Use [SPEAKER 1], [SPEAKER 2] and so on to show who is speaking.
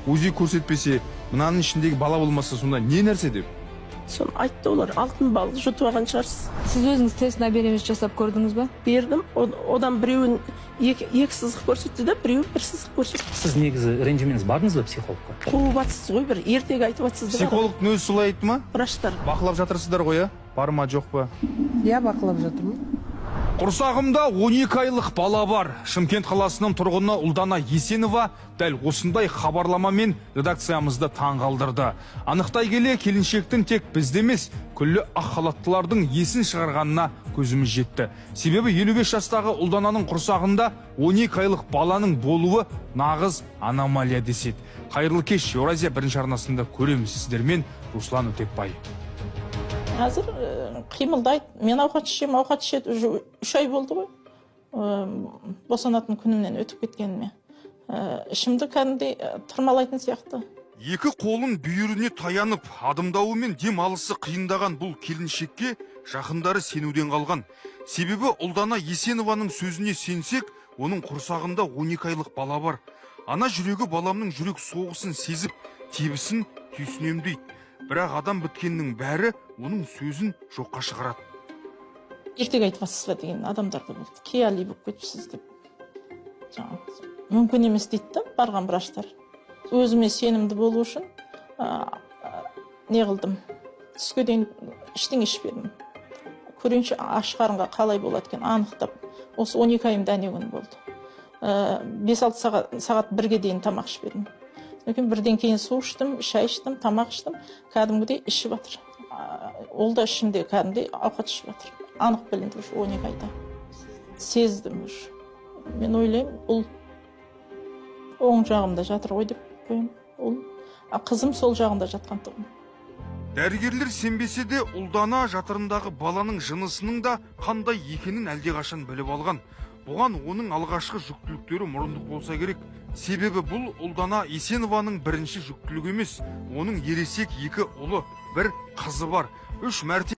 [SPEAKER 1] УЗИ көрсетпесе, мынаның ішіндегі бала болмаса, сонда не нәрсе деп.
[SPEAKER 2] Соны айтты олар: «Алтын балық жұтып алған шығарсыз».
[SPEAKER 3] Сіз өзіңіз тест на беременность жасап көрдіңіз ба?
[SPEAKER 2] Бердім. Одан біреуін екі сызық көрсетті да, біреуі бір сызық көрсетті.
[SPEAKER 4] Сіз негізі, ренжімеңіз, бардыңыз ба психологқа?
[SPEAKER 2] «Қуып жатсыз ғой, бір ертегі айтып жатсыз» деп.
[SPEAKER 1] Психологтың өзі солай айтты ма?
[SPEAKER 2] Врачтар.
[SPEAKER 1] Бақылап жатырсыздар ғой, иә? Бар ма, жоқ па?
[SPEAKER 5] Иә, бақылап жатырмын.
[SPEAKER 1] Құрсағымда 12 айлық бала бар. Шымкент қаласының тұрғыны Ұлдана Есенова дәл осындай хабарламамен редакциямызды таң қалдырды. Анықтай келе, келіншектің тек бізді емес, күллі ақ халаттылардың есін шығарғанына көзіміз жетті. Себебі 55 жастағы Ұлдананың құрсағында 12 айлық баланың болуы нағыз аномалия деседі. Қайырлы кеш, Еуразия бірінші арнасында көреміз. Сіздермен Руслан Өтепбай.
[SPEAKER 2] Қазір қимылдайды. Мен ауқат ішемін, ауқат ішеді. Уже 3 ай болды ғой босанатын күнімнен өтіп кеткеніме. Ішімді кәдімгідей тырмалайтын сияқты.
[SPEAKER 1] Екі қолын бүйіріне таянып, адымдауы мен дем алысы қиындаған бұл келіншекке жақындары сенуден қалған. Себебі Ұлдана Есенованың сөзіне сенсек, оның құрсағында 12 айлық бала бар. «Ана жүрегі баламның жүрек соғысын сезіп, тебісін түйсінем», – дейді. Бірақ адам біткеннің бәрі оның сөзін жоққа шығарады.
[SPEAKER 2] «Ертегі айтып жатсыз ба?» деген адамдар да болды. «Қияли болып кетіпсіз» деп, жаңағы «мүмкін емес» дейді да барған врачтар. Өзіме сенімді болу үшін не қылдым, түске дейін ештеңе ішпедім. Көрейінші, аш қарынға қалай болады екен анықтап. Осы 12 айымда әне күні болды. 5-6 сағат, сағат 1-ге дейін тамақ ішпедім. Содан кейін 1-ден кейін су іштім, шай іштім, тамақ іштім. Кәдімгідей ішіп жатыр. Ол да ішімде кәдімгідей ауқат ішіп жатыр. Анық білінді уже 12 айда, сездім уже. Мен ойлаймын, ұл оң жағымда жатыр ғой деп қоямын ол, а қызым сол жағында жатқан тұғын.
[SPEAKER 1] Дәрігерлер сенбесе де, Ұлдана жатырындағы баланың жынысының да қандай екенін әлдеқашан біліп алған. Бұған оның алғашқы жүктіліктері мұрындық болса керек. Себебі бұл Ұлдана Есенованың бірінші жүктілігі емес. Оның ересек екі ұлы, бір қызы бар. Үш мәрте